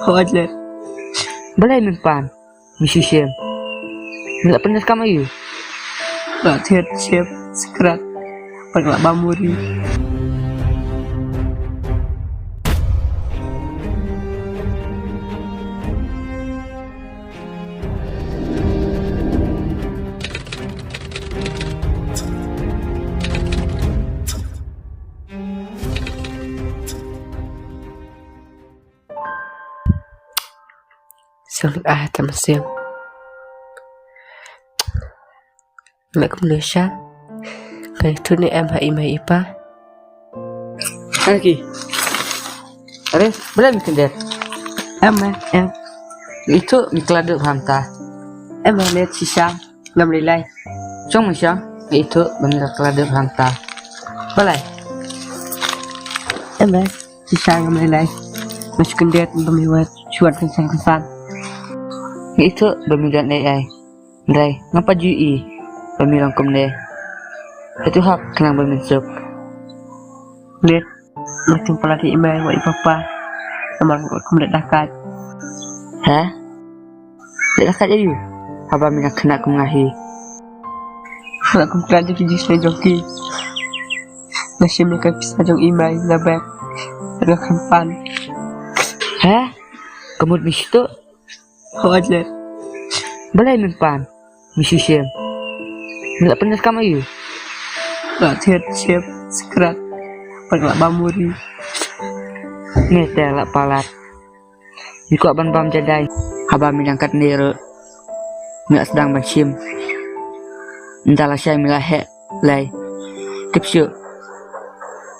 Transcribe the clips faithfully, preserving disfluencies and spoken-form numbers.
Hooid Ler. Balei mynta me shu shem? Me la pyndonkam aïu? La thied shem, skrat, bad la bam uri. Sngewbha tam siang. Me kumno sha? Ka itu ne em ha i mei i pa? Aki. Are, bela mi kender. Em, em. Itu mi keladu hanta. Em, em, shisha. Ngam lilai. Chong mi sha. Itu bang keladu hanta. Balai. Em, em. Shisha ngam lilai. Mas kender bang mi wat. Shuat kan sang kesan. Itu bang mi dan ai ai. Ndrai, ngam pat ju i ba mi long kumne. Hatu hap khnang ba min suk. Lit, ma tum pala ti i mei wa i papa. Namar ngut kum lit dakat. Ha? Lit dakat aïu? Haba mi nga kena kum nga hi. Nga kum kena jong ki jisme jong ki. Nga shim ïa ka pisa jong i mei nga bek. Nga khampan. Ha? Ka mut mi shitu? Hooid Ler. Balei mynta me shu shem? Me la pyndonkam aïu? La thied shem, skrat, bad la bam uri. Me te la palat. Me kwah ban bam jadai. Haba me dang katne ruh me la sdang ban shim. Nda la shai me la heh. Lai. Tip shuh.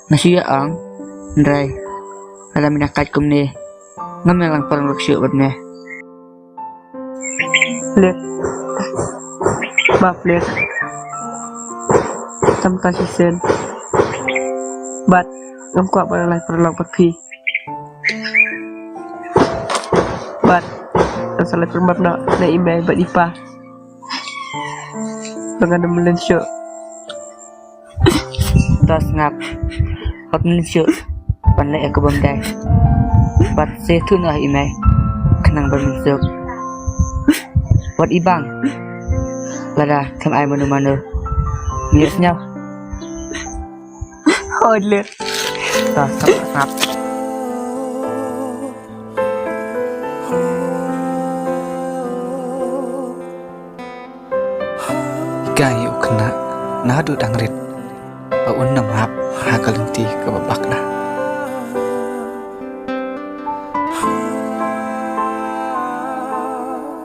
Nga shu ïa ong. Ndrai. Lada me dang kat kumne, ngam ïa lang paralok shuh bad me. Lit. Map Lit. Tam ka shisien. Bad ngam kwah ban lai paralok bad phi. Bad ngam sa lai pyrmat noh na i mei bad i pa. Ba ngan ym mlien shuh. To sngap. Wat mlien shuh ban leh ïa ka bym dei. Bad sa ïathuh noh ha i mei khnang ba min suk. Wat i bang. Lada kham ai mano mano, me ïohsngew? Hooid Lit. To sngap, sngap. Ka ïa u khynnah naduh dang rit ba un ym hap ha ka lynti kaba bakla.